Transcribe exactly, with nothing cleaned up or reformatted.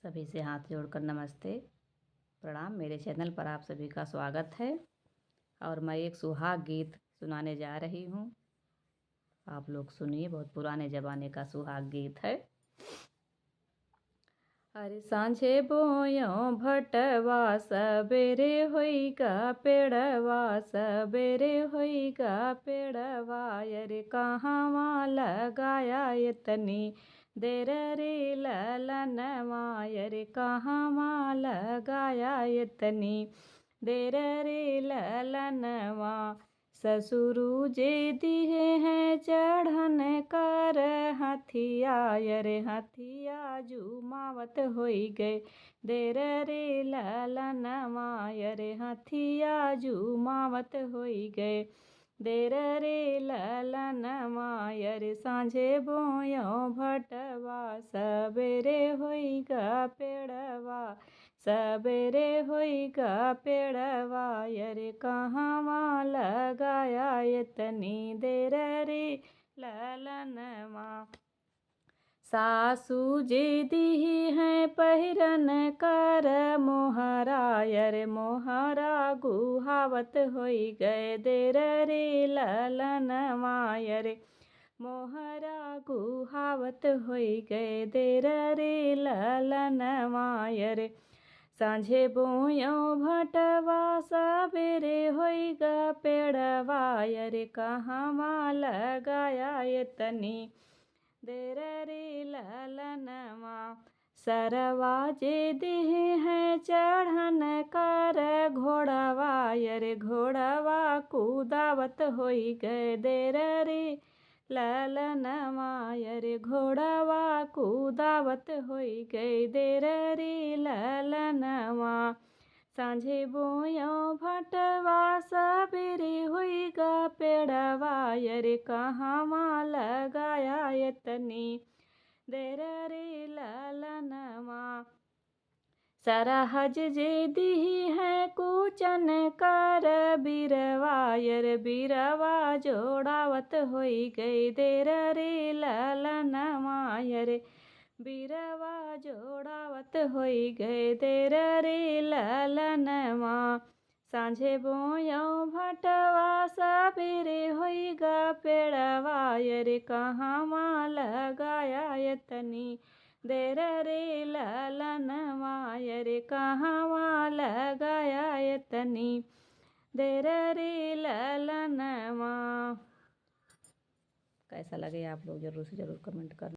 सभी से हाथ जोड़कर नमस्ते, प्रणाम। मेरे चैनल पर आप सभी का स्वागत है और मैं एक सुहाग गीत सुनाने जा रही हूँ। आप लोग सुनिए, बहुत पुराने जमाने का सुहाग गीत है। अरे सांझे बोयो भटवा, सबेरे होई गा पेड़वा, सबेरे होई गा पेड़वा। अरे कहाँवा लगाया इतनी देर रे ललनवा, अरे कहाँवा लगाया इतनी देर रे ललनवा। ससुरु जे दिहे हैं चढ़न कर हथिया, अरे हथिया जुमावत होई गए देर रे ललनवा, अरे हथिया जुमावत होई गए देर रे ललनवा। अरे सांझे बोयो भटवा, सबेरे होई गा पेड़वा, सबेरे होई गा पेड़वा। अरे कहाँवा लगाया इतनी देर रे ललनवा। सासू जे दिही हैं पहिरन कर मोहरा, अरे मोहरा गुहावत होई गए देर रे ललनवा, अरे मोहरा गुहावत होई गए देर रे ललनवा। अरे सांझे बोयो भटवा, सबेरे होई गा पेड़वा, अरे कहाँवा लगाया इतनी देर रे ललनवा। सरवा जे दिहे हैं चढ़न कर घोड़वा, अरे घोड़वा कुदावत होई गए देर रे ललनवा, अरे घोड़वा कुदावत होई गए देर रे ललनवा। सांझे बोयो भटवा, सबेरे होई गा पेड़वा, अरे कहाँवा लगाया इतनी देर रे ललनवा। सरहज जे दिही हैं कूचन कर बिरवा, अरे बिरवा जोड़ावत होई गए देर रे ललनवा, अरे बिरवा जोड़ावत होई गए देर रे ललनवा। सांझे बोयो भटवा, सबेरे होई गा पेड़वा, अरे कहाँवा लगाया इतनी देर रे ललनवा, अरे कहाँवा लगाया इतनी देर रे ललनवा। कैसा लगे आप लोग जरूर से जरूर कमेंट करना।